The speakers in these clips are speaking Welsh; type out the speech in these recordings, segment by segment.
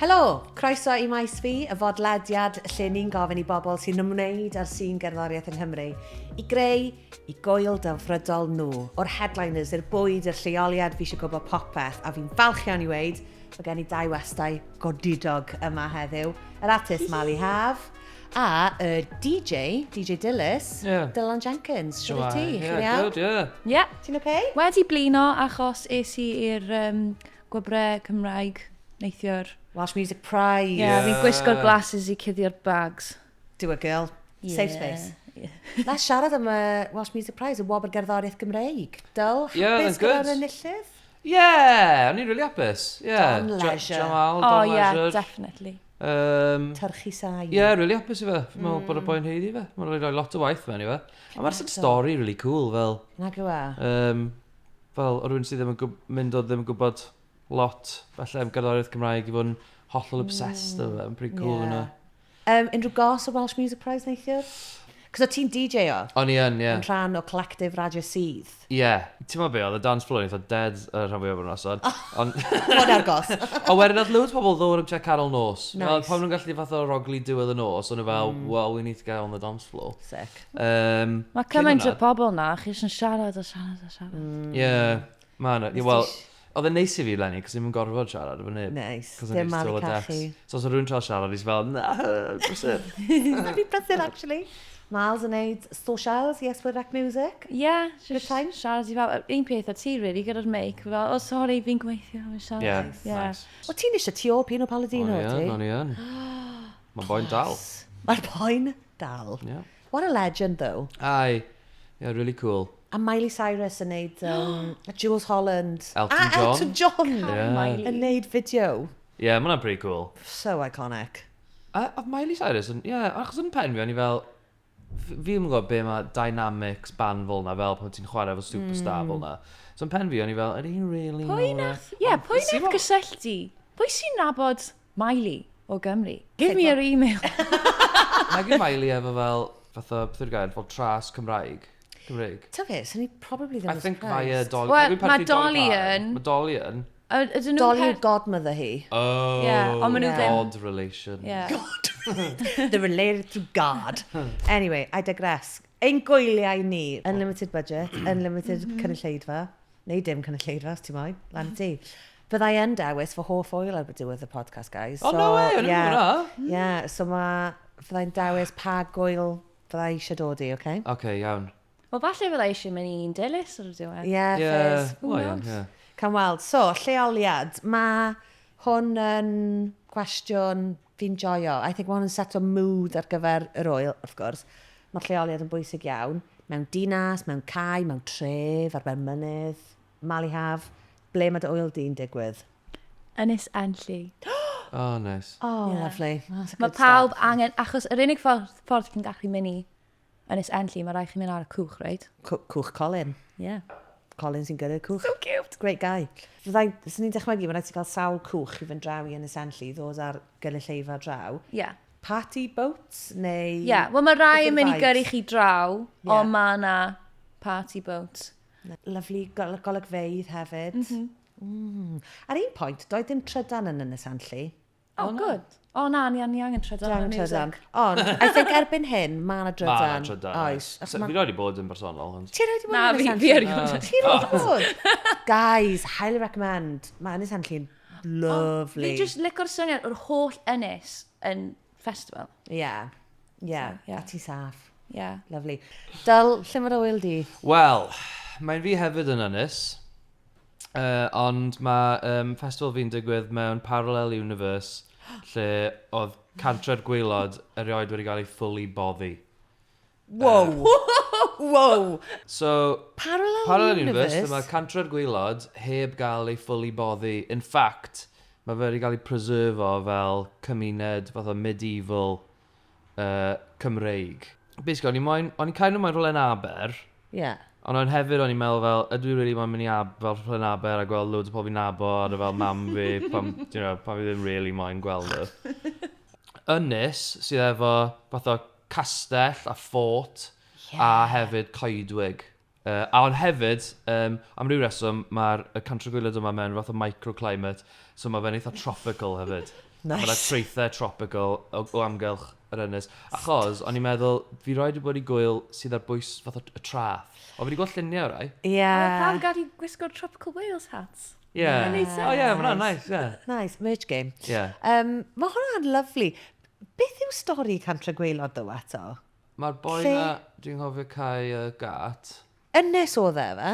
Helo, croeso i Maes Fi, y fodlediad lle ni'n gofyn i bobl sy'n ymwneud â'r sîn gerddoriaeth yng Nghymru i greu i gŵyl delfrydol nhw. O'r headliners i'r bwyd, i'r lleoliad, fi eisiau gwybod popeth, a fi'n falch iawn i weud mae gen i dau westai godidog yma heddiw. Yr artist Mali Haf a y DJ, DJ Dilys, Dylan Jenkins. Siwr i ti? Yeah, good, yeah. Yeah. Ti'n okay? Wedi blino achos es i i'r Gwobrau Cymraeg neithiwr. Welsh Music Prize. Yeah, fi'n gwisgo'r glasses i cuddio'r bags. Do it, girl. Safe space. Yeah. Na siarad am y Welsh Music Prize, y Wobr Gerddoriaeth Gymreig. Dyl, hapus gyda'r enillydd? Yeah, o'n i'n really hapus. Yeah. Don Leisure. Jamal, Don oh, yeah, Leisure. Definitely. Tyrchu sain. Yeah, really hapus i fe. Fi'n meddwl bod y boi'n haeddu fe. Mae'n rhoi lot o waith mewn i fe. A mae'r stori really cool fel. Nag yw e? Fel, o rhywun sydd ddim yn mynd o ddim yn gwybod lot, falle am gerddoriaeth Cymraeg i fod yn hollol obsessed efo fe, yn pretty cool yna. Unrhyw gos o Welsh Music Prize neithiwr? Cos o ti'n DJ o? O'n i yn, ie. Yn rhan o Collective Radio Sydd. Ie. Yeah. Ti'n meddwl be, oedd y dance floor yn eitha dead y rhan fwyaf o'r noson. Ond Hwn ar gos. Ond wedyn oedd loads o bobl ddod am tua canol nos. Nice. Fel, pan nhw'n gallu fath o rogli diwedd y nos, o'n nhw fel, "Well, we need to get on the dance floor." Sick. Mae cyn cymaint o hwnna pobl na, chi jyst yn siarad a siarad a siarad. Ie, ma' 'na. Nes Wel, ti oedd e'n neis i fi 'leni, cos ddim yn gorfod siarad efo neb. Nice. Cos o'n i Dim jyst malu tu ôl y cachu. decks. So os oedd rhywun trio siarad, o'n i fel, "Na, brysur." Na fi brysur, actually. Miles yn neud socials, yes, with rec music. Ie, Good just time. siarad i fel, un peth o ti, really, gyda'r meic, fel, "Oh, sorry, fi'n gweithio, fi'n siarad." Yeah, Yeah. nice. O, ti'n eisiau tu ôl Pino Palladino, O'n i ti? yn, o'n i yn. Mae boi'n dal. Mae'r boi'n dal. Yeah. What a legend, though. Aye. Yeah, really cool. A Miley Cyrus yn neud Jools Holland. Elton a John. Elton John. Yeah. Miley. Yn neud fideo. Yeah, mae hwnna'n pretty cool. So iconic. A oedd Miley Cyrus yn, yeah, achos yn pen fi, o'n i fel, fi ddim yn gwybod be mae dynamics band fel na, fel pan ti'n chwarae efo superstar fel na. So yn pen fi, o'n i fel, ydy hi'n really Pwy nôl e? nath, ie, pwy Ond nath gysylltu? Pwy sy'n nabod Miley o Gymru? Give me your email. Nag yw Miley efo fel, fatha, beth yw'r gair, fel tras Cymraeg. Cymreig. Ta fe, sy'n ni probably ddim I yn think via surprised. Dolly. Wel, Nag yw'n mae perthyn i Dolly Parton? yn. Mae Dolly yn. Ydyn nhw'n Dolly yw godmother hi. Oh, Yeah, ond maen nhw ddim God relation. Yeah. They're related through God. Anyway, I digress. Ein gwyliau ni, unlimited budget, unlimited cynulleidfa, neu dim cynulleidfa, os ti moyn, lan i ti. Byddai yn dewis fy hoff ŵyl ar diwedd y podcast, guys. Oh, no way, o'n i'm yn gwbod hwnna. Yeah, so ma, fyddai'n dewis pa gwyl fyddai eisiau dod i, okay? Okay, iawn. Wel, falle fyddai eisiau mynd i un Dilys ar y diwedd. Yeah, Yeah, fizz. well, iawn, yeah. Can weld. So, lleoliad. Mae hwn yn gwestiwn fi'n joio. I think mae hwn yn set o mood ar gyfer yr ŵyl, wrth gwrs. Mae lleoliad yn bwysig iawn. Mewn dinas, mewn cae, mewn tref, ar ben mynydd, Mali Haf. Ble mae dy ŵyl di'n digwydd? Ynys Enlli. Oh, nice. Oh, Yeah. lovely. That's a Mae good pawb start. angen, achos yr unig ffordd chi'n gallu mynd i Ynys Enlli, mae rhaid chi mynd ar y cwch, right? Cwch Colin. Yeah. Colin sy'n gyrru'r cwch. So cute. Great guy. Fyddai, swn i'n dychmygu, mae'n rhaid ti cael sawl cwch i fynd draw i Ynys Enlli, ddod ar gynulleidfa draw. Yeah. Party boats neu Yeah, wel mae rai Beth yn yw'r mynd i vibes? gyrru chi draw, ond mae yna party boat. Lovely golygfeydd hefyd. Ar un pwynt, doedd dim trydan yn Ynys Enlli. Oh, good. O na, ni angen trydan. Angen yn music. trydan. Ond, I think erbyn hyn, mae yna Ma' drydan. 'na trydan. Oes. Oes. Fi wedi bod yn bersonol, ond Ti erioed wedi bod Na, yn Ynys fi Enlli? erioed. Ti erioed wedi bod? Guys, highly recommend. Mae Ynys Enlli'n lovely. Fi just licio'r syniad o'r holl ynys yn festival. Yeah. So, yeah. A ti saff. Yeah. Lovely. Dyl, lle mae'r ŵyl di? Wel, mae'n fi hefyd yn ynys, ond mae festival fi'n digwydd mewn parallel universe lle oedd Cantre'r Gwaelod erioed wedi cael ei fully boddi. Wow. Wow. So, Parallel, parallel universe? universe, lle mae Cantre'r Gwaelod heb gael ei fully boddi. In fact, mae fe wedi cael ei preserfo fel cymuned fath o medieval Cymreig. Basically, o'n i'n kind of moyn rhywle yn Aber, ond o'n hefyd o'n i'n meddwl fel, ydw i really moyn mynd i fel rhywle yn Aber a gweld loads o pobl fi'n nabod a fel mam fi, pan fi ddim really moyn gweld nhw. Ynys sydd efo fath o castell a fort a hefyd coedwig. A ond hefyd, am ryw reswm, mae'r y Cantre'r Gwaelod yma mewn fath o microclimate, so mae fe'n eitha tropical hefyd. Nice. Mae 'na traethau tropical o amgylch yr ynys. Achos, o'n i'n meddwl, fi roed wedi bod i gwyl sydd ar bwys fath o y traeth. Ond fi wedi gweld lluniau o rai. Ie. Yeah. Pawb gael i gwisgo'r Tropical Wales hats. Ie. Mae'n neud sense. O ie, mae hwnna'n nice, ie. Nice, merch game. Ie. Mae hwnna'n lovely. Beth yw stori Cantre Gwaelod ddo eto? Mae'r boi na, dwi'n cofio cael y gat. Ynys oedd e, fe?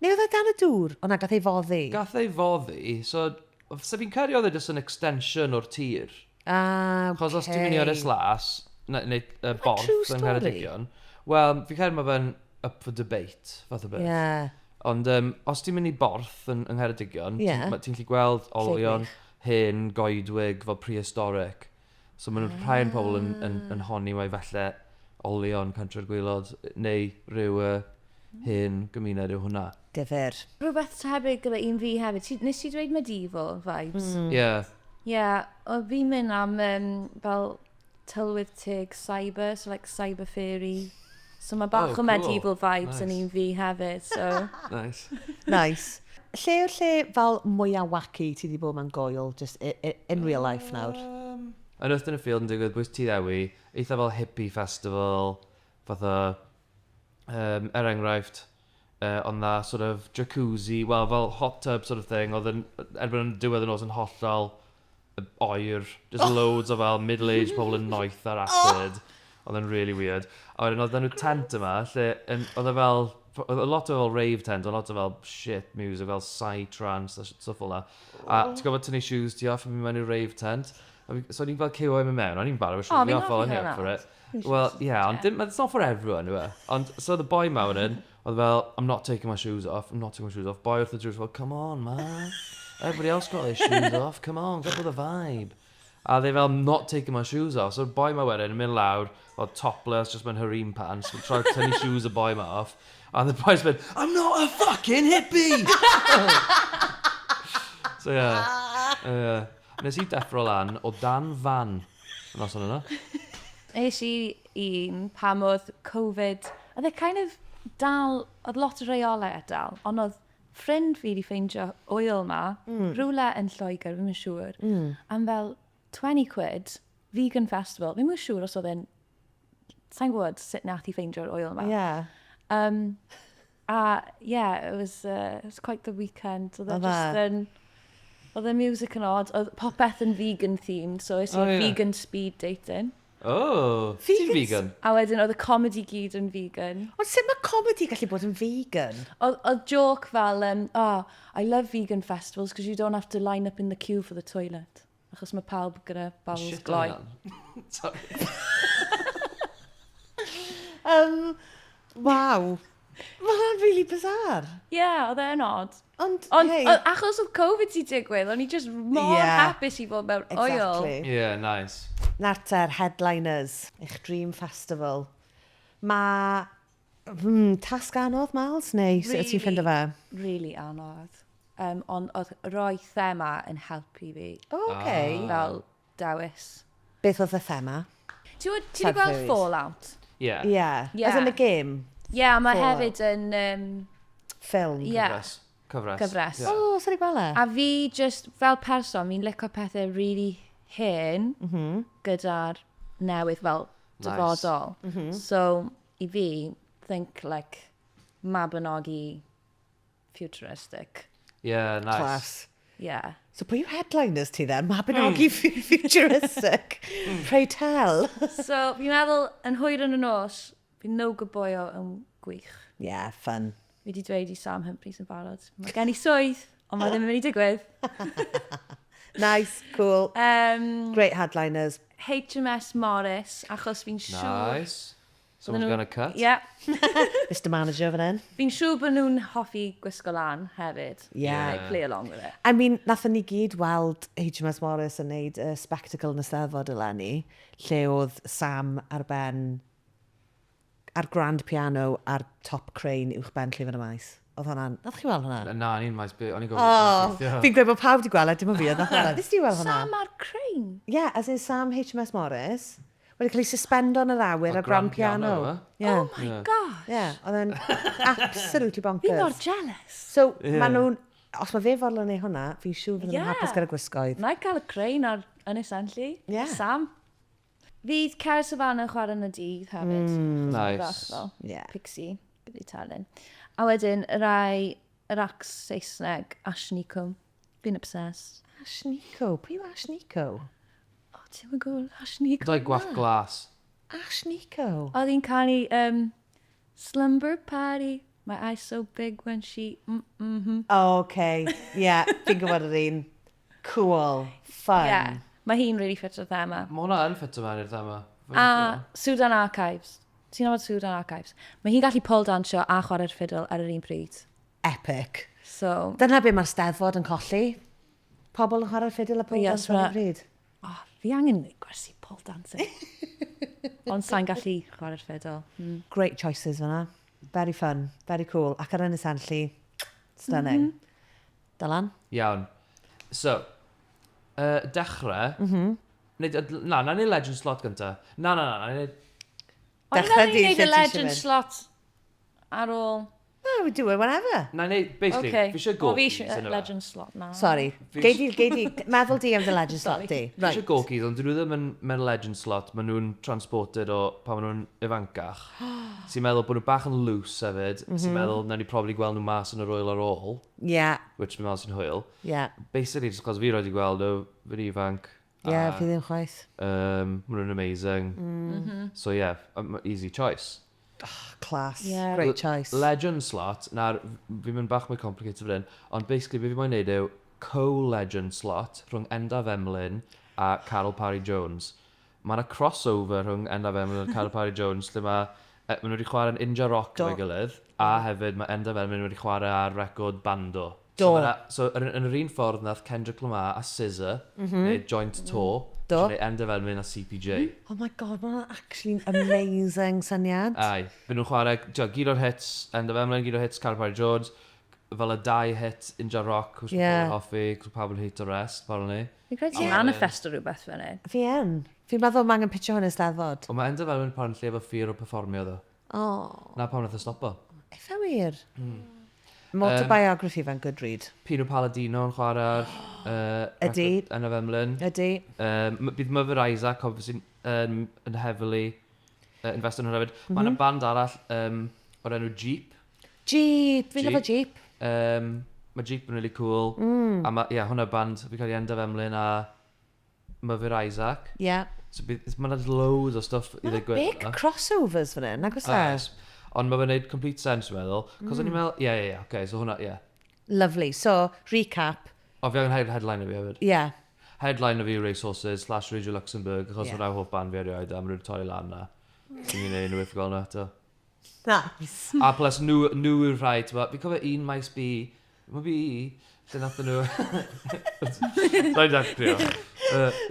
Neu oedd e dan y dŵr? O na, gath ei foddi. Gath ei foddi, so, so fi'n credu oedd e just yn extension o'r tir. Ah, okay. Chos os ti'n mynd i Ynys Las, neu Borth true yng story? Ngheredigion, wel, fi'n credu mae fe'n up for debate, fath o beth. Yeah. Ond os ti'n mynd i Borth yng Ngheredigion, ti'n gallu gweld olion hen goedwig fel prehistoric. So maen nhw'n rhai yn pobl yn honni mai falle olion Cantre'r Gwaelod neu rhyw hen gymuned yw hwnna. Difyr. Rhywbeth tebyg gyda un fi hefyd. Nes ti dweud medieval vibes? Yeah. Yeah, o fi'n mynd am fel tylwyth teg cyber, so like cyber fairy. So mae bach Oh, o cool. medieval vibes yn Nice. un fi hefyd, so... Nice. Nice. Lle yw'r lle fel mwyaf wacky ti wedi bod mewn gwyl, just in real life nawr? Yn Earth in a Field yn digwydd bwys Tŷ Ddewi, eitha fel hippie festival, fatha, er enghraifft, ond na sort of jacuzzi, well, fel hot tub sort of thing, oedd yn, erbyn yn diwedd y nos yn hollol oer, just loads o fel middle-aged pobl yn noeth ar acid. Oedd yn really weird. A wedyn oedd nhw tent yma, lle oedd e fel, oedd a lot o fel rave tent, oedd lot o fel shit music, fel psy-trance a stuff fel 'na. A ti'n gwybod tynnu shoes ti off a mynd mewn i'r rave tent. So o'n i'n fel queuo i mynd mewn, o'n i'n barod, O, oh, fi'n off, o'n hoffi i up for hwnna. it. Well, yeah, ond dim, it's not for everyone, yw e? Ond, so the boy ma wedyn, oedd fel, "I'm not taking my shoes off, I'm not taking my shoes off." Boy wrth y drws fel, "Come on, man. Everybody else got their shoes off, come on, get with the vibe." A they fel, "Not taking my shoes off." So boy ma wedyn yn mynd lawr, fel topless, just mewn harem pants, try to tynnu shoes y boy ma off. And the boy's been, "I'm not a fucking hippie!" So yeah. Nes i deffro lan o dan fan y noson yna. Es i un pam oedd Covid, oedd e kind of dal, oedd lot o reolau dal, ond oedd ffrind fi wedi ffeindio ŵyl ma, rhywle yn Lloegr, fi'n siŵr, am fel 20 quid, vegan festival. Fi'n siŵr os oedd e'n, sa'n gwybod sut nath i ffeindio'r ŵyl ma. A yeah, it was quite the weekend. Oedd e Oedd e? just yn, oedd y music yn odd, oedd popeth yn vegan themed, so es i Oh, ie. vegan speed dating. Oh, ti'n Vegan vegan? A wedyn oedd y comedy gyd yn vegan. Ond sut mae comedy gallu bod yn vegan? Oedd joke fel, "Oh, I love vegan festivals because you don't have to line up in the queue for the toilet." Achos mae pawb gyda bowels Shit gloi. o'n hwnna. Sorry. Waw. Mae hwnna'n really bizarre. Yeah, oedd e'n odd. Ond, Ond hey, achos oedd Covid 'di digwydd, o'n i just mor hapus i fod mewn ŵyl. Exactly. Yeah, nice. Nawr te'r headliners, eich Dream Festival. Mae tasg anodd, Miles, neu sut wyt ti'n ffindo fe? Really anodd. Ond oedd rhoi thema yn helpu fi. O, okay. Ah. Fel dewis. Beth oedd y thema? Ti wedi gweld Fairies. Fallout? Yeah. Yeah. Yeah. As in the game? Yeah, mae Fallout. hefyd yn Film? Yeah. Cyfres. Cyfres. Cyfres. Yeah. O, oh, sorry, gweld e. A fi just, fel person, fi'n licio pethau really hen gyda'r newydd fel Nice. dyfodol. So, i fi, think like Mabinogi futuristic. Yeah, nice. Class. Yeah. So pwy yw headliners ti then? Mabinogi futuristic. Pray tell. So, fi'n meddwl, yn hwyr yn y nos, fi'n no good boyo yn gwych. Yeah, fun. Fi wedi dweud i Sam Humphries yn barod. Mae gen i swydd, ond mae ddim yn mynd i digwydd. Nice, cool. Great headliners. HMS Morris, achos fi'n siŵr Nice. Someone's gonna cut. Yeah. Mr Manager fan hyn. Fi'n siŵr bod nhw'n hoffi gwisgo lan hefyd. Yeah. They play along with it. I mean, nathon ni gyd weld HMS Morris yn neud y spectacle yn y Steddfod eleni, lle oedd Sam ar ben, ar grand piano ar top crane uwch ben llwyfan y maes. Oedd hwnna'n... Nath chi weld hwnna? Na, ni'n maes B. O'n i'n Oh, gofyn. fi'n gweud bod pawb wedi gweld e, dim ond fi oedd nath hwnna. Nes ti weld hwnna? Sam ar crane. Yeah, as in Sam HMS Morris, wedi cael ei suspendo yn yr awyr O ar grand grand piano, piano. e? Yeah. Oh my Yeah. gosh. Yeah, oedd e'n absolutely Fi mor bonkers. jealous. So, Yeah. maen nhw'n Os mae fe fodlon neud hwnna, fi'n siŵr fydden nhw'n hapus gyda gwisgoedd. Na i gael y crane ar Ynys Enlli. Yeah. Sam. Fydd Cer Savannah yn chwarae yn y dydd hefyd. Nice. Bach fel Yeah. Pixie, gyda'i talent. A wedyn, y rai, yr acts Saesneg, Ash Nico. Fi'n obsessed. Ash Nico. Pwy yw Ash Nico? O, ti'n mynd gwybod Ash Nico? Dau gwallt glas. Ash Nico. Oedd hi'n canu Slumber Party, my eyes so big when she... Mm, mm-hmm. Oh, okay. Yeah, fi'n gwybod yr un. Cool. Fun. Yeah. Mae hi'n really ffit o'r thema. Mae hwnna yn ffit o mewn i'r thema. A Sudan Archives. Ti'n nabod Sudan Archives? Mae hi'n gallu pole dance a chwarae'r fiddle ar yr un pryd. Epic. So, Dyna be mae'r steddfod yn colli. Pobl yn chwarae'r ffidil a pole Yes, dance ar ma- y pryd. oh, fi angen gwersi pole dancing. Ond sa'n gallu chwarae'r fiddle. Great choices fyna. Very fun. Very cool. Ac ar Ynys Enlli, stunning. Dylan? Iawn. So, dechrau... Mm -hmm. Neu, na, na, neud legend slot gynta. Na, na, na, na, neud... O'n i'n Dechrau meddwl di i lle wneud ti y eisiau legend mynd. slot ar ôl... No, we do it whenever. Na, neud, basically, Okay. fi eisiau Wel, fi Gorky's eisiau yn legend slot na. Sorry. Gei di, gei di, meddwl di am dy legend slot di. Fi eisiau Gorky's, ond dyn nhw ddim yn mewn legend slot, maen nhw'n transported o pan maen nhw'n ifancach. Sy'n meddwl bod nhw bach yn loose hefyd, sy'n meddwl nawn ni probably gweld nhw mas yn yr ŵyl ar ôl, Yeah, which fi'n meddwl sy'n hwyl. yeah. Basically, just cos fi roed i gweld nhw, fi'n ifanc. Yeah, a, fi ddim chwaith. Maen nhw'n amazing. So yeah, easy choice. Class. Yeah. Great choice. Legend slot, nawr, fi'n mynd bach mwy complicated fan hyn, ond basically be fi moyn neud yw co-legend slot rhwng Endaf Emlyn a Carol Parry Jones. Mae yna crossover rhwng Endaf Emlyn a Carol Parry Jones lle mae maen nhw wedi chwarae'n Inja Rock Do. efo'i gilydd, a hefyd mae Endaf Emlyn wedi chwarae ar record Bando. Do. So, ma' 'na- so yn yr un ffordd nath Kendrick Lamar a SZA, neu joint tour, Do. neu Endaf Emlyn a CPJ. Oh my god, mae hwnna'n actually amazing syniad. Ai, fy nhw'n chwarae, tio, gyd o'r hits, Endaf Emlyn, gyd o'r hits, Carol Parry Jones, fel y dau hit Inja Rock, which yeah. Pobl yn hoffi, cos pawb yn hate o rest, apparently. Fi'n credu ti'n Yeah. manifesto rhywbeth fan hyn. Fi yn. Fi'n meddwl mae angen pitcho hwn i Steddfod. Ond mae Endaf Emlyn apparently efo fear o perfformio ddo. Oh, Na pam nath o stopo. ife wir? Autobiography fe'n good read. Pino Palladino yn chwarae ar Ydi. record Endaf Emlyn. Ydi. Bydd Myfyr Isaac, obviously, yn heavily invested yn hwnna hefyd. Mm -hmm. Mae yna band arall o'r enw Jeep. Jeep. Fi'n Jeep. lyfo Jeep. Mae Jeep yn really cool. A mae, yeah, hwnna band, fi cael ei Endaf Emlyn a Myfyr Isaac. Yeah. So mae yna loads o stuff i Mae'n ddigwydd. big yna. crossovers fan hyn, nag oes e? Oes. Ond mae fe'n neud complete sense, dwi'n meddwl. Cos o'n i'n meddwl, ie, ie, ie, okay, so hwnna, ie. Lovely. So, recap. O, fi angen headline fi hefyd. Yeah. Headline fi yw Racehorses slash Radio Luxembourg, achos Ie. yeah. hwnna yw hoff band fi erioed, a maen nhw wedi torri lan na. Dwi'n mynd i neud unrhyw gweld nhw eto. Nice. A plus, nhw yw'r rhai, ti'n Fi'n cofio un maes B, mae B, lle nath nhw... Sorry, Jack, crio.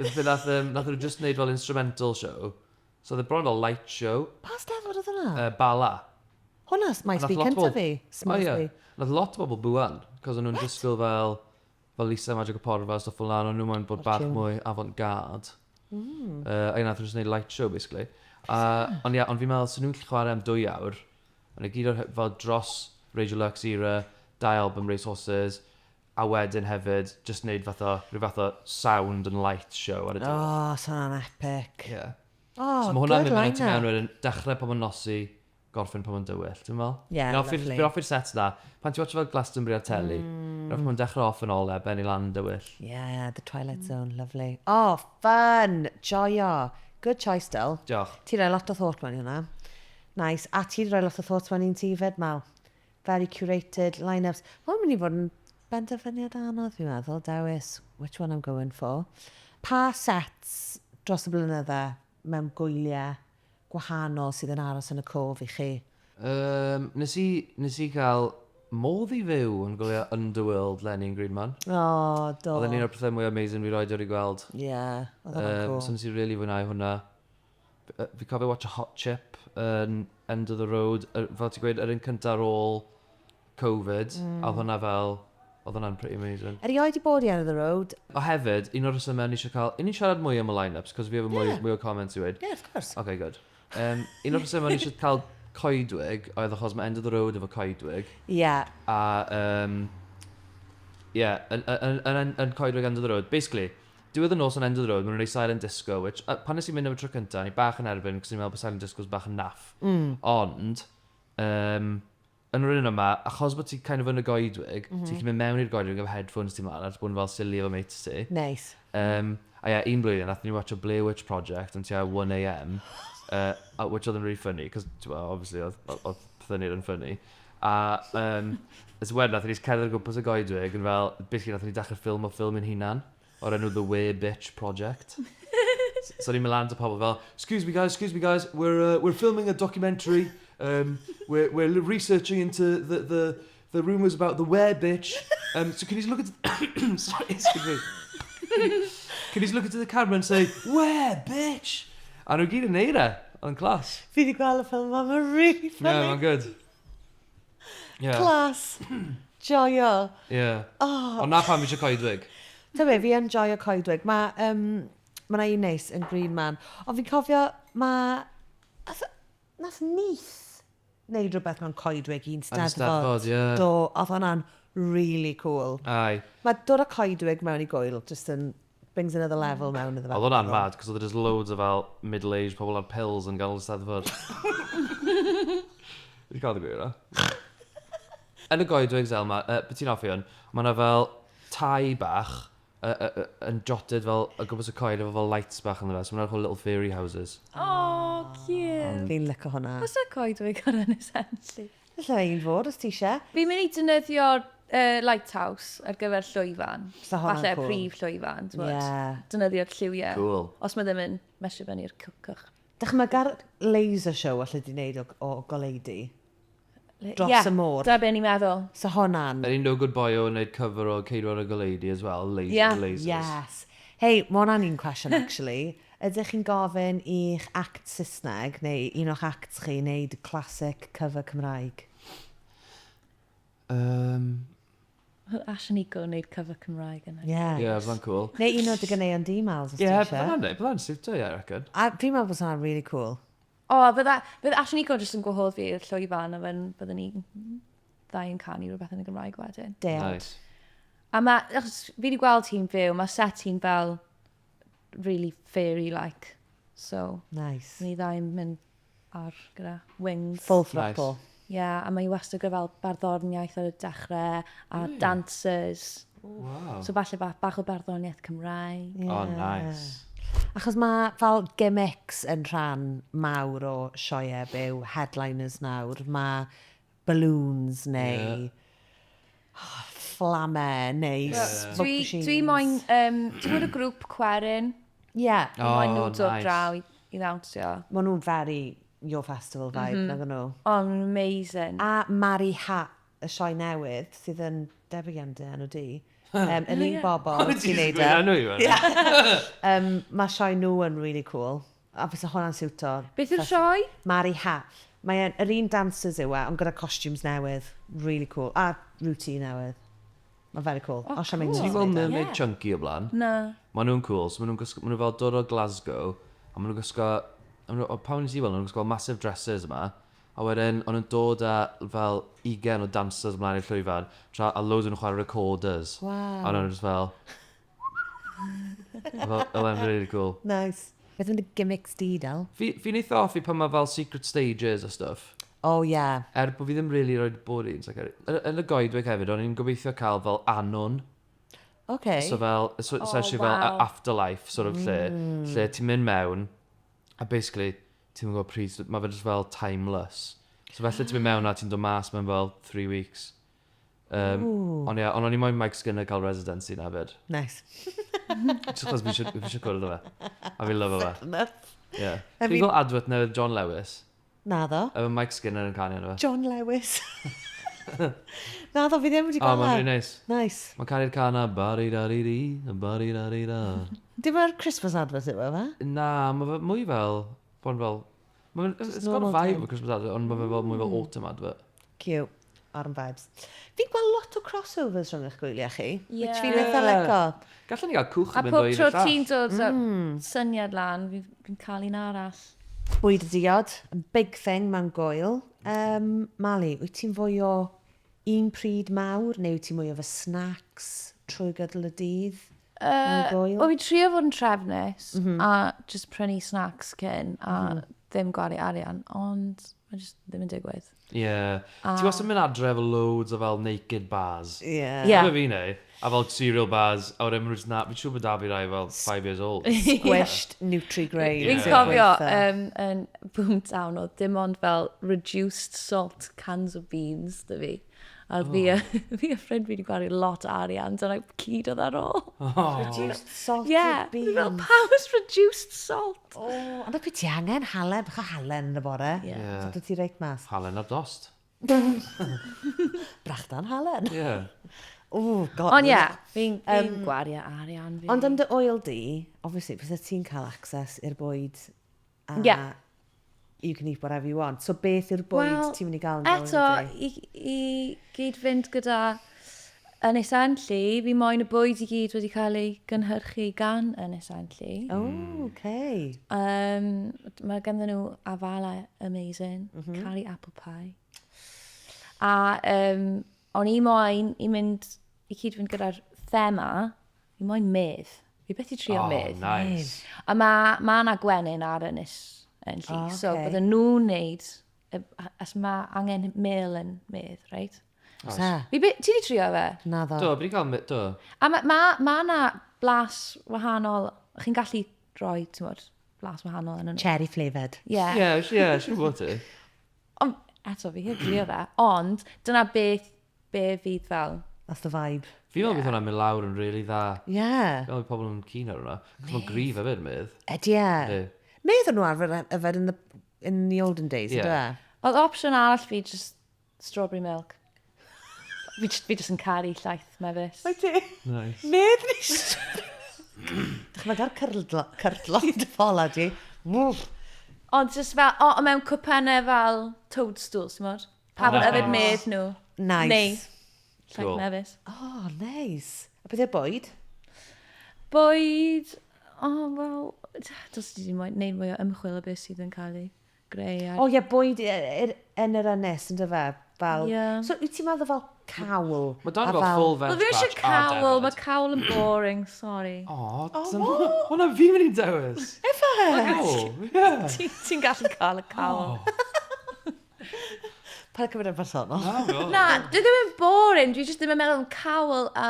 Lle nath nhw just neud fel instrumental show. So, oedd e bron fel light show, Pa steddfod oedd hwnna? Bala. Hwnna maes Nath B lot o cynta bobl- fi. O Maes ie. B. Nath lot o bobl bwan, cos o'n nhw'n disgwyl fel Lisa Magic o Porfa, stuff fel 'na, o'n nhw moyn bod bach Fortune. mwy avant-garde. A nath nhw just neud light show, basically. Ond ie, ond fi'n meddwl, sy'n nhw'n gallu chwarae am 2 awr, ond i gyd o'r fel dros Radio Lux era, dau album Racehorses, a wedyn hefyd, just neud fath o, rhyw fath o sound and light show ar y diwedd. Oh, so hwnna'n epic. Yeah. Oh, So mae hwnna'n good mynd mewn ti mewn line-up. wedyn, dechrau pan mae'n nosi, gorffen pan mae'n dywyll, ti'n meddwl? Yeah, Fi'n hoffi'r lovely. fi'n hoffi'r set na. Pan ti'n watch fel Glastonbury ar teli, mm. fi'n hoffi dechrau off yn ole, benni lan yn dywyll. Yeah, the Twilight Zone, lovely. Oh, fun! Joio. Good choice, Dyl. Diolch. Ti roi lot o thought mewn i hwnna. Nice. A ti roi lot o thought mewn i'n ti fyd, Mal. Very curated line-ups. Mae'n mynd i fod yn benderfyniad anodd, fi'n meddwl. Dewis which one I'm going for. Pa sets dros y blynydde mewn gwyliau gwahanol sydd yn aros yn y cof i chi? Nes i cael modd i fyw yn gwylio Underworld Lenny and Green Man. Oh, do. Oedd e'n un o'r pethau mwy amazing fi roed wedi gweld. Yeah, oedd hwnna'n cool. So nes i really fwynhau hwnna. Fi cofio watch a Hot Chip yn End of the Road, fel ti'n gweud, yr un cyntaf ar ôl Covid, a oedd hwnna fel, oedd hwnna'n pretty amazing. Erioed i bod i End of the Road? O hefyd, un o'r rhesymau ni eisiau cael, un i'n siarad mwy am y line-ups, cos fi efo mwy, mwy o comments i weud. Yeah, of course. Okay, good. Un o'r rhesymau ni eisiau cael coedwig, oedd achos mae End of the Road efo coedwig, Yeah. a Yeah, yn, yn, yn, yn, yn coedwig End of the Road. Basically, diwedd y nos yn End of the Road, maen nhw'n gwneud silent disco, which, pan nes i mynd am y tro cyntaf, ni bach yn erbyn, cos ni'n meddwl bod silent disco's bach yn naff. Ond, yn yr un yma, achos bod ti kind of yn y goedwig, ti'n gallu mynd mewn i'r goedwig efo headphones ti mlaen, a jyst bod yn fel silly efo mates ti. Nice. A ie, un blwyddyn, nath ni watcho Blair Witch Project yn tua 1 a.m., which oedd yn really funny, cos, well, obviously, oedd pethau'n neud yn funny. A so wedyn, nath ni just cerdded o gwmpas y goedwig, yn fel, basically, nath ni dechrau ffilm o ffilm ein hunan, o'r enw The Were Bitch Project. So ni'n mynd lan to pobl fel, "Excuse me guys, excuse me guys, we're filming a documentary, we're researching into the rumours about the were bitch, so can you just look at, sorry, excuse me, can you just look into the camera and say, 'Were bitch?'" A nhw gyd yn neud e, yn class. Fi wedi gweld y ffilm yma, mae'n really funny. Yeah, mae'n good. Yeah. Class. Joio. Yeah. Oh. Ond na pam fi eisiau coedwig. Ta be, fi yn joio coedwig. Mae ma 'na un neis yn Green Man. Ond fi'n cofio, mae... Nath Neith wneud rhywbeth mewn coedwig un Yn steddfod. Steddfod, ie. Do, oedd hwnna'n really cool. Aye. Mae dod â coedwig mewn i gwyl just yn brings another level mewn iddo fe. Oedd hwnna'n mad, cos oedd there just loads o fel middle-aged pobl ar pills yn ganol y Steddfod. Wedi cael y gwir, o? Yn y goedwig, Zelma, beth ti'n hoffi hwn, mae yna fel tai bach yn jotted fel o gwmpas y coed efo fel lights bach yn fe, so mae'n whole little fairy houses. Oh, cute. Fi'n licio hwnna. Oes y coedwig ar Ynys Enlli? Alla un fod, os ti eisiau. Fi'n mynd i defnyddio'r lighthouse ar gyfer llwyfan. Sa hwnna'n Falle cool. prif llwyfan, t'mod. Yeah. Defnyddio'r lliwiau. Cool. Os mae ddim yn mesio fyny'r cwch. Dychmyga'r laser show allai di wneud o goleudy. Dros yeah, y môr. Dyna be ni'n meddwl. So hwnna'n... Ydy No Good Boy o'n wneud cover o Ceidwad y Goleudy as well, laser, Yeah. lasers. Yes. Hey, mae hwnna'n un cwestiwn, actually. Ydych chi'n gofyn i'ch act Saesneg, neu un o'ch acts chi, wneud classic cover Cymraeg? Ash and Nico yn wneud cover Cymraeg yna. Yeah. Yeah, byddai'n cool. Neu un o dy ganeuon di, Miles, os Yeah, ti eisiau. byddai'n siwto, yeah, I reckon. A fi'n meddwl bod hwnna'n really cool. O, fydda Ash and Nico jyst yn gwahodd fi i'r llwyfan a fyddwn ni ddau yn canu rhywbeth yn y Gymraeg wedyn. Dead. Nice. A mae, achos fi wedi gweld hi'n fyw, mae set hi'n fel really fairy-like. So, Nice. ni ddau yn mynd ar gyda wings. Full throttle. Yeah, a mae hi wastad gyda fel barddoniaeth ar y dechrau, a dancers. Wow. So falle bach o barddoniaeth Cymraeg. Oh, nice. Achos mae fel gimmicks yn rhan mawr o sioeau byw, headliners nawr. Mae balloons neu fflamau neu smoke machines. Dwi moyn, ti'n gwybod y grŵp Cwerin? Yeah. Oh, moyn nhw Oh, dod nice. draw i ddawnsio. Maen nhw'n very your festival vibe, mm -hmm. nhw. Oh, maen nhw'n amazing. A Mari Hat, y sioe newydd, sydd yn debyg iawn dy enw di. Yr un bobl sy'n neud e. Enw i fe. Mae sioe nhw yn really cool. A fysa hwnna'n siwto. Beth yw'r sioe? Mari Hat. Mae e'n yr un dancers yw e, ond gyda costumes newydd. Really cool. A routine newydd. Mae'n very cool. Oh, O, Charmaine cool. Ti'n sy'n gweld neud e. Mermaid Yeah. Chunky o blaen? Na. Maen nhw'n cool, so maen nhw fel dod o Glasgow, a maen nhw'n gwisgo, a pan nes i weld nhw'n gwisgo massive dresses yma, a wedyn o'n nhw'n dod â fel 20 o dancers ymlaen i'r llwyfan, tra, a loads o'n nhw'n chwarae recorders. Wow. A o'n nhw'n just fel... Oedd e'n really cool. Nice. Beth yn dy gimmicks di, Del? Fi'n eitha hoffi pan mae fel secret stages a stuff. Oh, yeah. Er bod fi ddim really roed bod un. So, yn y goedwig hefyd, o'n i'n gobeithio cael fel Annwn. Okay. So fel, so, Oh, essentially fel wow. afterlife sort of lle, lle ti'n mynd mewn, a basically, ti'n gwybod pryd, mae fe just fel timeless. So felly ti'n mynd mewn a ti'n dod mas mewn fel 3 weeks. Ond ie, ond o'n i moyn Mike Skinner cael residency na fyd. Nice. Just chos fi eisiau cwrdd â fe. A fi'n lyfo fe. Nuts. Yeah. A Ti'n gweld advert newydd John Lewis? Naddo. Efo Mike Skinner yn canu yno fe. John Lewis. Naddo, fi ddim wedi O, gweld mae'n e. really nice. Nice. Mae'n canu'r can na bari da di di, bari da di da. Dim ar Christmas advert yw e, fe? Na, mae fe mwy fel, bon fel, it's got a normal vibe time. of Christmas advert, ond mae fe fel mwy fel autumn advert. Cute. Autumn vibes. Fi'n gweld lot o crossovers rhwng eich gwyliau chi. Which fi'n Yeah. eitha lico. Gallen ni gael cwch A yn mynd pob o un tro i'r llall. ti'n dod â syniad lan, fi cael un arall. Bwyd a diod, yn big thing mewn gwyl. Mali, wyt ti'n fwy o un pryd mawr, neu wyt ti mwy o fy snacks trwy gydol y dydd? Uh, Wel, fi'n trio fod yn trefnus mm -hmm. a just prynu snacks cyn a mm -hmm. ddim gwario arian, ond mae just ddim yn digwydd. Ie. Yeah. A... Ti wastad yn mynd adre efo loads o fel naked bars. Ie. Yeah. Yeah. Fi neu. A fel cereal bars, a wedyn maen nhw'n na, fi'n siŵr bod da fi rai fel 5 years old. Squished Nutri-Grain. Fi'n cofio um, yn Boomtown oedd dim ond fel reduced salt cans of beans dy fi. A oh. fi, a, fi a ffrind fi wedi gwario lot o arian, dyna cyd oedd ar ôl. Oh. Reduced salted yeah, beans. Fel, pam is reduced salt? Oh, ond beth ti angen halen, bach o halen yn y bore. Yeah. Yeah. So ti reit mas. Halen ar dost. Brachdan halen. Yeah. Oh, God. Ond ie, yeah, fi'n fi gwario arian fi. Ond yn dy oel di, obviously, bys ti'n cael access i'r bwyd a Yeah. you can eat whatever you want. So beth yw'r bwyd Wel, ti'n mynd i gael yn dy Eto, oel di? i, i gyd fynd gyda Ynys Enlli, fi moyn y bwyd i gyd wedi cael ei gynhyrchu gan Ynys Enlli. Oh, okay. Um, mae ganddyn nhw afalau amazing, mm -hmm. caru apple pie. A um, o'n i moyn i mynd i cyd fynd gyda'r thema, fi moyn medd. Fi beth i trio Oh, medd. nice. A mae ma 'na gwenyn ar Ynys Enlli, Oh, so ocê. bydden nhw'n neud, as mae angen mel yn medd, right? Oes. Fi, ti di trio fe? Na ddo. Do, fi wedi cael... Do. A mae ma, ma 'na blas wahanol, chi'n gallu rhoi, ti'n bod, blas wahanol yn nhw. Cherry flavoured. Yeah. Ie, ie, siŵr bod ti. Ond, eto, fi heb drio fe. Ond, dyna beth, be fydd fel. That's the vibe. Fi'n meddwl bydd hwnna'n mynd lawr yn really dda. Yeah. Fi'n meddwl bydd pobl yn keen ar hwnna. Cos mae'n gryf hefyd, medd. Ydy e. Ydy. Medd o'n nhw arfer yfed in the, in the olden days, Ie. ydw e? Oedd opsiwn arall fi, just strawberry milk. Fi just, fi just yn caru llaeth mefus. Wyt ti? Nice. Medd ni Dychmyga'r cyrlo, cyrlo dy ffola di. Mwff. Ond just fel, o, o mewn cwpanau fel toadstools, ti'n modd? Pawb yn Nice. yfed medd nhw. Nice. Neu llaeth Cool. mefus. Oh, nice. A beth yw'r bwyd? Bwyd, o, oh, wel, dos ti ddim wneud mwy o ymchwil o beth sydd yn cael ei greu. Ar... O ie, bwyd yn yr ynys, yn dyfe? Fel... Ie. So, wyt ti'n meddwl fel cawl? Mae dan A fel full veg Wel, fi eisiau batch a cawl, defaid. mae cawl yn boring, sorry. O, hwnna fi'n mynd i dewis. Efe? Cawl, ie. Ti'n gallu cael y cawl. Pa'n cymryd yn personol? Na, fi Na, dwi ddim yn boring, dwi jyst ddim yn meddwl am cawl a,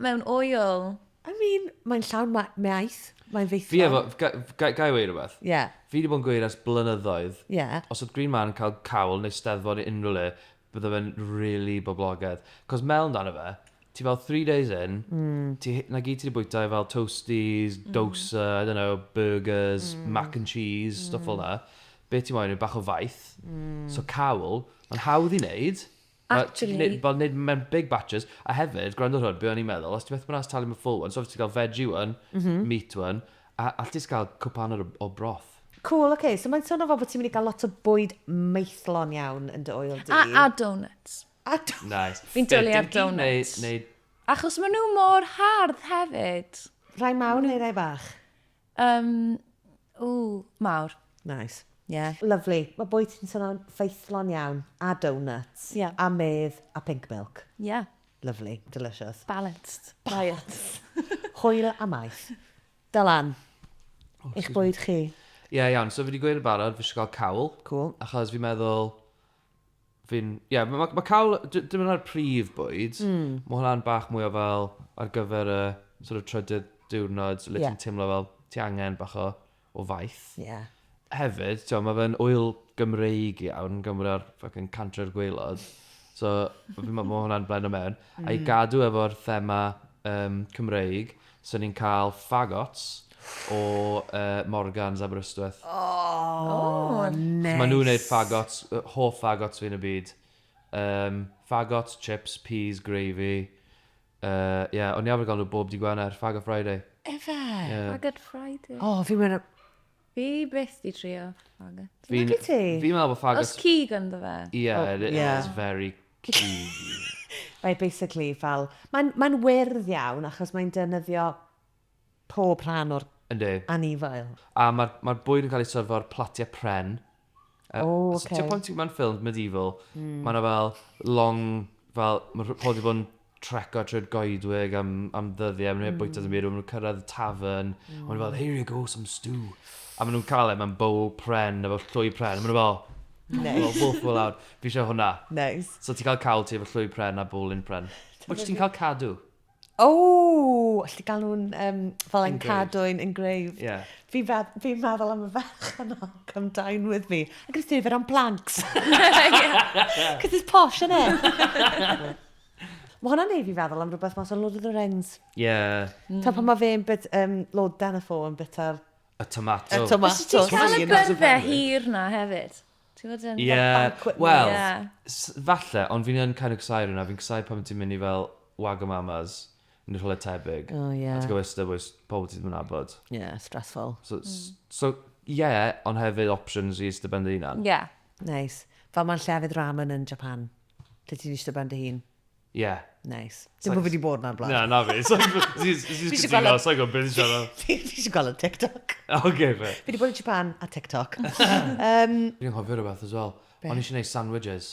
mewn oil. I mean, mae'n llawn maeth. Mae'n feithio. Fi efo, ga i weud rhywbeth? Ie, Fi wedi bod yn gweud ers blynyddoedd, ie. os oedd Green Man yn cael cawl neu steddfod neu unrhyw le, bydde fe'n really boblogaidd. Cos mel amdano fe, ti fel 3 days in, ti, na gyd ti wedi bwyta fel toasties, dosa, I don't know, burgers, mac and cheese, stuff fel na. Be ti moyn yw bach o faith. So cawl, mae'n hawdd i wneud. Ma- Actually- Fel wneud mewn big batches. A hefyd, gwrando ar hwn, be o'n i'n meddwl, os ti beth bynnag talu am y full one, so obviously ti'n cael veggie one, meat one, a allu ti gael cwpan o broth. Cool, oce. Okay. So mae'n sôn o fel bod ti'n mynd i gael lot o bwyd maethlon iawn yn dy oel di. A donuts. A Nice. Fi'n Be, dwlu ar dim cig neu- donuts. Neu, Achos maen nhw mor hardd hefyd. Rai mawr neu rai bach? Um, ww, mawr. Nice. Yeah. Lovely. Mae bwyd ti'n sôn am ffeithlon iawn. A donuts. Ie. A medd. A pink milk. Yeah. Lovely. Delicious. Balanced. Diet. Hwyl a maeth. Dylan. Oh, eich bwyd chi. Ie, yeah, iawn. So fi wedi gweud yn barod, fi eisiau cael cawl. Cool. Achos fi'n meddwl... Fi'n... Ie, yeah, mae ma, ma cawl... Dim hwnna'r prif bwyd. Mae hwnna'n bach mwy o fel ar gyfer y sort of trydydd diwrnod, le Ie. ti'n teimlo fel ti angen bach o faith. Yeah. Hefyd, ti'n mae fe'n ŵyl Gymreig iawn, Gymru ar fucking Cantre'r Gwaelod. So, fi'n meddwl mae hwnna'n blend o mewn. A i gadw efo'r thema Cymreig, so ni'n cael ffagots o Morgans Aberystwyth. Oh, nice. Maen nhw'n neud ffagots, hoff ffagots fi yn y byd. Ffagots, chips, peas, gravy. Yeah, o'n i arfer gael nhw bob di Gwener, Ffagot Friday. Efe? Yeah. Faggot Friday. Oh, fi'n mynd... Fi byth di trio faggot. Fi'n Naci ti? Fi'n meddwl bod Os ffagots... cig ynddo fe. Yeah, Oh, it yeah. is very ciggy. Mae basically fel... Mae'n mae wyrdd iawn achos mae'n defnyddio pob rhan o'r Yndi. anifail. A mae'r ma bwyd yn cael ei syrfo ar platiau pren. O, So, ocê. ti'n pan ti'n mewn ffilm medieval, mm. mae yna fel long fel, mae pobl wedi bod yn treco trwy'r goedwig am, am ddyddiau, maen nhw'n mm. bwyta ddim byd, maen nhw'n cyrraedd y tavern, mm. maen nhw fel, here you go, some stew. A maen nhw'n cael e mewn bowl pren, efo llwy pren, a maen nhw fel, Nice. Well, wolf all out. Fi eisiau hwnna. Nice. So ti'n cael cawl ti efo llwy pren a bowlin pren. Which ti'n cael cadw. Oh, allu gael nhw'n um, fel yn Engraved. cadwyn engraved. Yeah. Fi'n fe fi meddwl am y ferch yna, come dine with me. I'm going to serve it on planks. Because it's posh, isn't it? Mae hwnna'n neud fi feddwl am rhywbeth mas o Lord of the Rings. Yeah. Mm. Ta pan mae fe'n bit, Lord Denethor yn bit ar Y tomato. y tomato. Ti'n cael y Hwnna'n byrddau apparently. hir na hefyd. Ti'n gwybod yn... Yeah. banquet Wel, Yeah. falle, ond fi'n yn kind of casau hwnna. Fi'n casau pan ti'n mynd i fel Wagamama's, neu rhywle tebyg. Oh, yeah. A ti'n gwybod ystod oes pobl ti ddim yn nabod. Yeah, stressful. So, so yeah, ond hefyd options i eistedd ben dy hunan. Yeah. Nice. Fel mae'n llefydd ramen yn Japan. Lle ti'n eistedd ben dy hun. Yeah. Nice. Dim bod fi wedi bod na'r blaen. Na, na fi. So, Ti'n eisiau gweld cytuno, sa'n gwybod beth siarad. Fi eisiau gweld y TikTok. Okay, fe. Fi wedi bod yn Japan a TikTok. um, Fi'n cofio rhywbeth as well. O'n i eisiau gwneud sandwiches.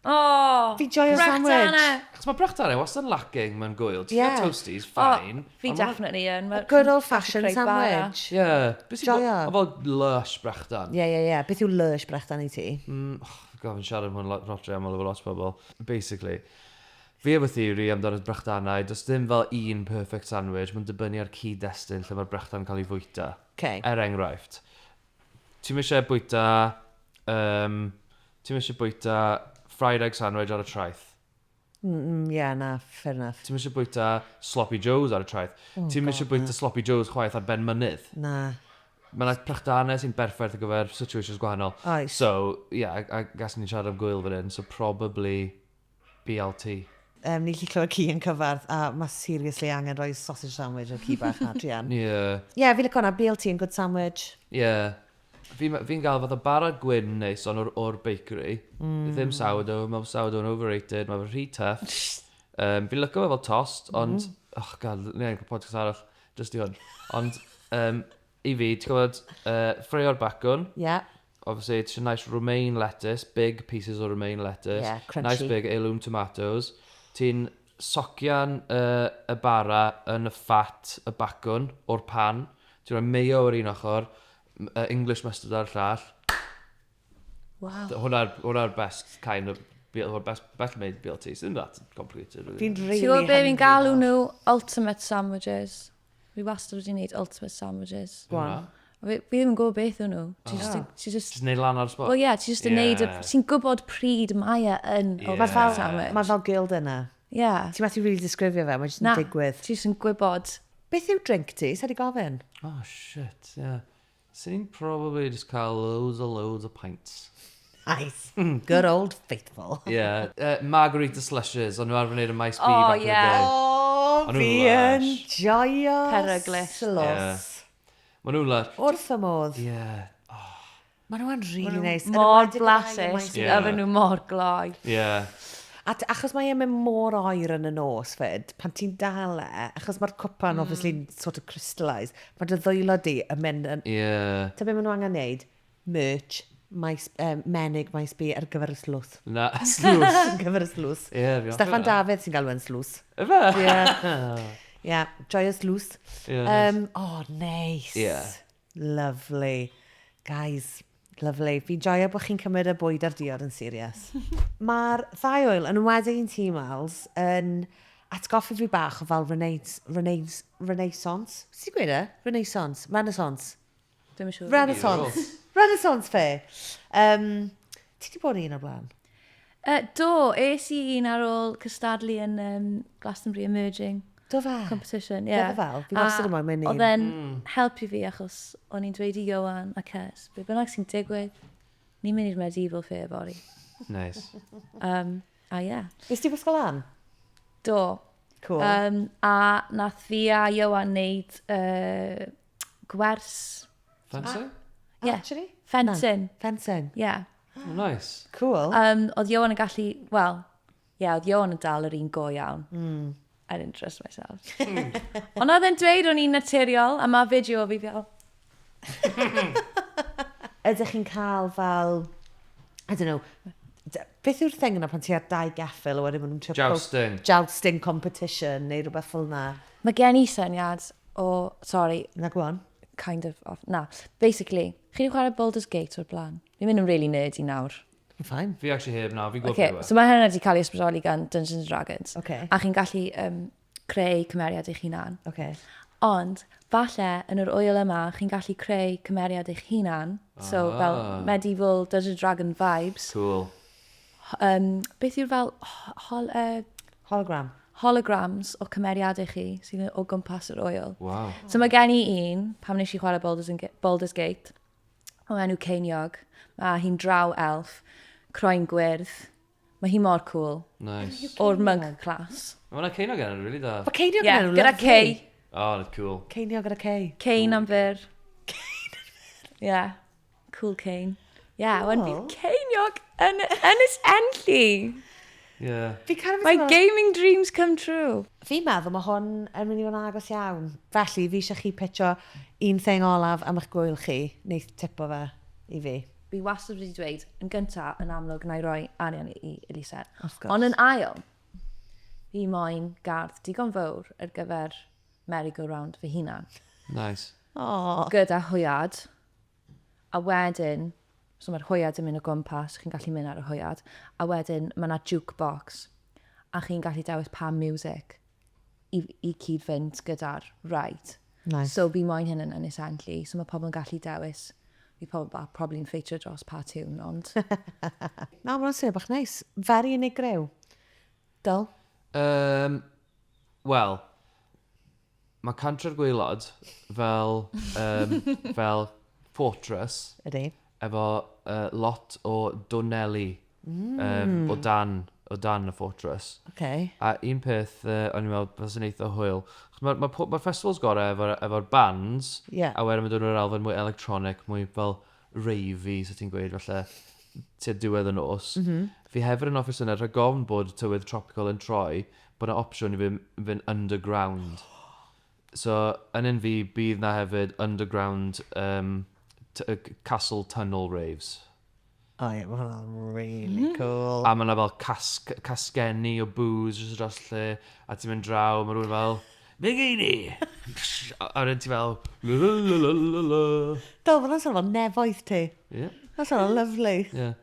Oh, Fi joio sandwich. Brechdanau. Achos mae brechdanau wastad yn lacking mewn gwyl. Ti'n Yeah. yeah. toasties, Oh, fine. fi Ond ma' definitely yn. Ma- Good old fashioned creu bara. sandwich. Yeah. Beth sy'n Joio. bod- Fel lush brechdan. Ie, ie, ie. Beth yw lush brechdan i ti? Mm, oh, God, fi'n siarad am hwn lot, lot aml efo lot o bobl. Basically, fi efo theori amdano brechdanau, does dim fel un perfect sandwich, mae'n dibynnu ar cyd-destun lle mae'r brechdan cael ei fwyta. Okay. Er enghraifft, ti'n eisiau bwyta, ti'n eisiau bwyta fried egg sandwich ar y traeth. Yeah, na, fair enough. Ti'n eisiau bwyta sloppy joes ar y traeth. Oh, ti'n eisiau bwyta sloppy joes chwaith ar ben mynydd. Na. Mae yna brechdanau sy'n berffaith ar gyfer situations gwahanol. Oes. So, yeah, a gas ni'n siarad am gwyl fan hyn, so probably BLT. Um, ni lli clywed ci yn cyfarth a mae seriously angen rhoi sausage sandwich o'r ci bach na, druan. Ie, Yeah. yeah, fi licio hwnna, BLT yn good sandwich. Yeah. Fi'n fi gael fath o bara gwyn neis ond o'r, or bakery. Ddim sourdough, mae sourdough yn overrated, mae fe rhy tough. Fi'n licio fe fel tost, ond... Oh god, ni'n cael podcast arall, just i hwn. Ond i fi, ti'n gwybod, ffreio'r bacwn, Yeah. obviously it's a nice romaine lettuce, big pieces o romaine lettuce. Yeah, crunchy. Nice big heirloom tomatoes. Ti'n socian y bara yn y fat y bacwn o'r pan. Ti'n rhoi mayo ar un ochr, English mustard ar y llall. Wow. Hwna'r hwnna best kind of, hwnna'r best made BLT. It's not that complicated. Really. Fi'n really Ti'n gwybod be fi'n hungry galw nawr. nhw? Ultimate sandwiches. Fi wastad wedi gwneud ultimate sandwiches. Go on. Fi ddim yn gwybod beth yw nhw. Ti just, ti just, Just neud lan ar y spot. well yeah, ti just yn neud, Yeah. ti'n gwybod pryd mae e yn Yeah. ultimate Mae fel, sandwich. mae fel girl dinner. Yeah. Ti'n methu really disgrifio fe, mae jyst yn Na, digwydd. ti just yn gwybod. Beth yw drink ti? Sa di gofyn? Oh shit, yeah. Sy'n ni'n probably just cael loads a loads of pints. Nice. Good old faithful. Yeah. Margarita slushes, ond nhw arfer wneud y maes B Oh, back in the yeah. day. Oh, O'n nhw'n fi yn lush. joio Peryglus. slws. Yeah. Maen nhw'n lush. Wrth y modd. Yeah. Maen nhw'n really nice. Yn Mor enwedig y rhai yn blasus. Maes B. Yeah. Oedden nhw mor gloi. Yeah. A achos mae e'n mynd mor oer yn y nos fyd, pan ti'n dal e, achos mae'r cwpan obviously sort of crystallise, mae dy ddwylo di yn mynd yn... Yeah. Ta be maen nhw angen neud? Merch, maes, menig maes B ar gyfer y slws. Na, slws. Ar gyfer y slws. Yeah, fi Steffan Dafydd sy'n galw e'n slws. Ife? Yeah. Yeah, joyous slws. Yeah, nice. Oh, nice. Yeah. Lovely. Guys, lovely. Fi'n joio bod chi'n cymryd y bwyd a'r diod yn serious. Mae'r ddau oel, yn enwedig un ti, Miles, yn atgoffa fi bach o fel Renaissance. Ti'n gweud e? Renaissance. Renaissance. Dwi'm yn siŵr. Renaissance. Renaissance fair. Ti di bod yn un o'r blaen? Do, es i un ar ôl cystadlu yn Glastonbury Emerging Do fe? Competition. Be Yeah. oedd e fel? Fi wastad yn moyn mynd un. Oedd e'n helpu fi achos o'n i'n dweud i Johan a Ces, be bynnag sy'n digwydd, ni'n mynd i'r Medieval Fair fory. Nice. A ie, yeah. Nes ti wisgo lan? Do. Cool. A nath fi a Johan wneud gwers... Fencing? Yeah. Actually? Fencing. Fencing. Yeah. Oh, nice. Cool. Oedd Johan yn gallu, wel, ie, yeah, oedd Johan yn dal yr un go iawn. I didn't trust myself. Ond oedd e'n dweud o'n i'n naturiol, a mae fideo o fi fel, Ydych chi'n cael fel, I don't know, Beth yw'r thing yna pan ti ar dau geffyl a wedyn maen nhw'n trio... Jousting. Jousting competition neu rhywbeth fel yna. Mae gen i syniad o... Sorry. Na, go on. Kind of off. Na. Basically, chi wedi chwarae Baldur's Gate o'r blaen? Fi'n mynd yn really nerdy nawr. Fine. Fi actually heb na, fi'n gwybod okay, so mae hynna wedi cael ei ysbrydoli gan Dungeons and Dragons. Okay. A chi'n gallu creu cymeriad eich hunan. Okay. Ond, falle, yn yr ŵyl yma, chi'n gallu creu cymeriad eich hunan. So, fel medieval Dungeons and Dragon vibes. Cool. Beth yw'r fel Hologram. Holograms o cymeriadau chi sydd o gwmpas yr ŵyl. Wow. So mae gen i un, pam nes i chwarae Baldur's Gate, o enw Ceiniog. Mae hi'n drow elf, croen gwyrdd. Mae hi mor cool. Nice. O'r monk class. Mae hwnna Ceiniog yn really da. Mae Ceiniog Yeah, yn enw gyda K. lovely. Oh, that's cool. Ceiniog gyda K. Cane am fyr. Yeah. Cool cane. Yeah, when Cool. bydd Ceiniog yn Ynys Enlli. Yeah. Fi kind of My gaming dreams come true. Fi'n meddwl mae hwn yn mynd i fod yn agos iawn. Felly, fi eisiau chi pitcho un thing olaf am eich gwyl chi. Neith tipo fe i fi. Fi wastad wedi dweud, yn gyntaf, yn amlwg, na i roi arian i elusen. Wrth gwrs. Ond yn ail, fi moyn gardd digon fawr ar gyfer merry-go-round fy hunan. Nice. Oh. Gyda hwyad, a wedyn, so mae'r hwyad yn mynd o gwmpas, chi'n gallu mynd ar y hwyad, a wedyn mae yna jukebox, a chi'n gallu dewis pa music i cyd-fynd gyda'r ride. Nice. So fi moyn hyn yn Ynys Enlli, so mae pobl yn gallu dewis. Fi pobl probably yn ffeitio dros pa tune, ond... Na, mae'n swnio bach neis. Very unigryw. Dyl? Wel, mae Cantre'r Gwaelod fel fortress. Ydy. Efo lot o dwneli o dan y fortress. Okay. A un peth o'n i'n meddwl fysa'n eitha hwyl. Achos ma festivals gorau efo'r bands, a wedyn mae'n dod o'r elfen mwy electronic, mwy fel ravey, so ti'n gweud, falle tua diwedd y nos. Fi hefyd yn hoffi'r syniad rhag ofn bod tywydd tropical yn troi, bod yna opsiwn i fynd underground. So, yn un fi, bydd na hefyd underground castle tunnel raves. Oh ie, mae hwnna'n really cool. A mae yna fel casgenni o booze jyst dros lle, a ti'n mynd draw, mae rhywun fel, Migini! A wedyn ti fel, la la la la la. Dyl, mae hwnna'n sôn fel nefoedd ti. Yeah. That's sôn lovely. Yeah.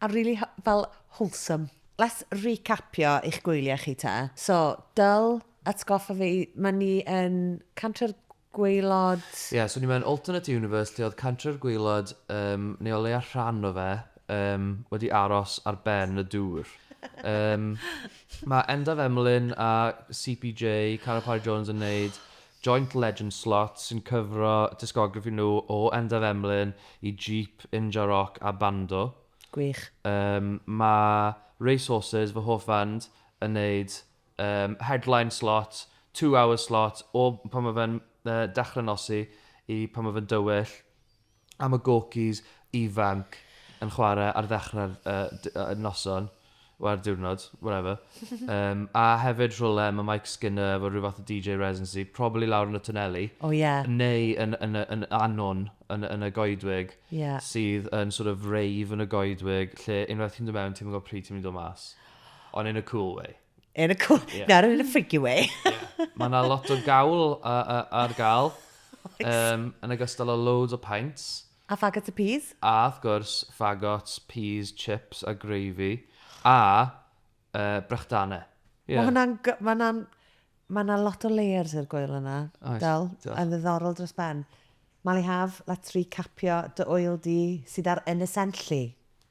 A really fel wholesome. Let's recapio eich gwyliau chi te. So, Dyl, atgoffa fi, mae ni yn Cantre'r Gwaelod... Ie, yeah, so ni mewn alternate universe lle oedd Cantre'r Gwaelod, neu o leia rhan o fe, wedi aros ar ben y dŵr. Mae Endaf Emlyn a CPJ, Cara Parry Jones yn neud joint legend slot sy'n cyfro discography nhw o Endaf Emlyn i Jeep, Inja Rock a Bando. Gwych. Mae Racehorses, fy hoff fand, yn neud headline slot, 2-hour slot, o pan mae fe'n dechrau nosi i pan mae fe'n dywyll. A mae Gorky's ifanc yn chwarae ar ddechrau'r noson, wel, ar diwrnod, whatever. A hefyd rhywle mae Mike Skinner efo rhyw fath o DJ residency, probably lawr yn y twneli. Oh, yeah. Neu yn Annwn, yn y goedwig, sydd yn sort of rave yn y goedwig, lle unwaith ti'n dod mewn, ti'n gwybod pryd ti'n mynd o mas. Ond in a cool way. In a cool... Yeah. Not in a freaky way. Yeah. Mae yna lot o gawl ar gael, yn ogystal â loads o pints. A faggots a peas. A, wrth gwrs, faggots, peas, chips a gravy. A brechdanau. Yeah. Mae hwnna'n ma hwnna'n, ma hwnna lot o layers i'r gwyl yna. Oes, Del, diolch. yn ddiddorol dros ben. Mali Haf, let's recapio dy ŵyl di sydd ar Ynys Enlli.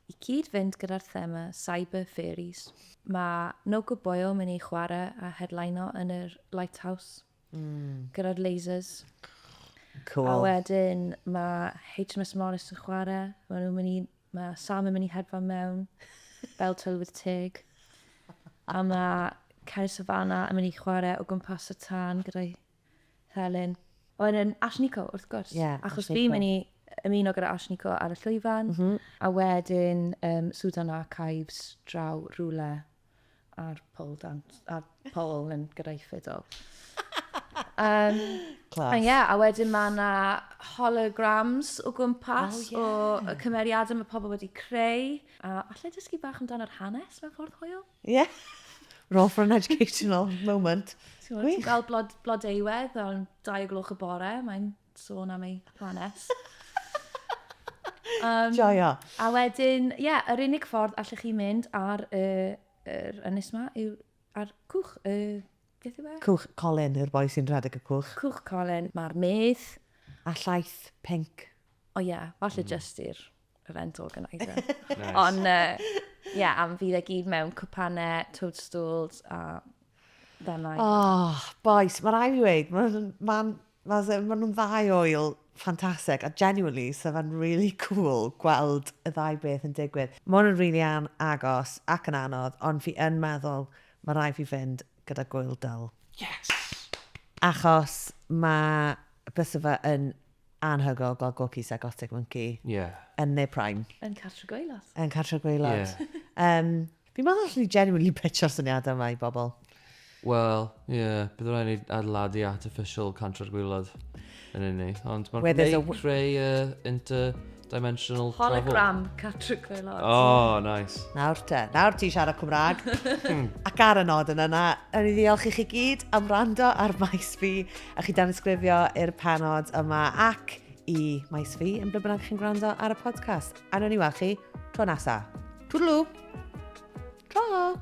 I cyd fynd gyda'r thema Cyber Fairies, mae No Good Boyo mynd i chwarae a headlino yn yr Lighthouse gyda'r lasers. Cool. A wedyn mae HMS Morris yn chwarae, mae Sam yn mynd i hedfan mewn, fel tylwyth teg. A mae Cerys Savannah yn mynd i chwarae o gwmpas y tân gyda'i thelyn. O, yn Ashnikko, wrth gwrs. Ie, Achos Ashnikko. fi'n mynd i ymuno gyda Ashnikko ar y llwyfan, a wedyn Sudan Archives draw rhywle ar pole dance, ar pole yn gyda'i ffidl. Class. A ie, a wedyn mae yna holograms o gwmpas Oh, ie. o y cymeriadau mae pobl wedi creu. A allai dysgu bach amdano'r hanes mewn ffordd hwyl? Yeah. Roll for an educational moment. Ti'n gwbod, ti'n gweld blod, blodeuwedd o'n 2 o gloch y bore, mae'n sôn am ei hanes. Joio. A wedyn, ie, yeah, yr unig ffordd allech chi mynd ar y, yr ynys ma yw ar cwch, y, beth yw e? Cwch Colin yw'r boi sy'n rhedeg y cwch. Cwch Colin, mae'r medd. A llaeth pinc. O ie, yeah, falle just i'r event organiser. Nice. Ond, ie, yeah, am fydd e gyd mewn cwpanau, toadstools a ddannau. Oh, boys, mae rhaid i weud, mae'n ma, ma, ma nhw'n ddau ŵyl ffantastig a genuinely, so fe'n really cool gweld y ddau beth yn digwydd. Mae hwn yn really an agos ac yn anodd, ond fi yn meddwl mae rhaid fi fynd gyda Gwyl Dyl. Yes! Achos mae bysa fe yn anhygoel gweld Gorky Psychotic Monkey yn their prime, Yn Cantre'r Gwaelod. yn Cantre'r Gwaelod. Yeah. Fi'n meddwl allwn ni genuinely pitcho'r syniadau yma i bobl. Wel, ie, yeah, bydd rhaid ni adeiladu artificial Cantre'r Gwaelod yn unig. Ond mae'n Where there's a creu interdimensional travel. Hologram Cantre'r Gwaelod. Oh, nice. Nawr te, nawr ti siarad Cymraeg. Ac ar y nod yna, na, yn i ddiolch i chi gyd am wrando ar Maes B a chi danysgrifio i'r penod yma ac i Maes Fi yn ble bynnag chi'n gwrando ar y podcast. A nawn ni weld chi tro nesa. Toodaloo! Tro!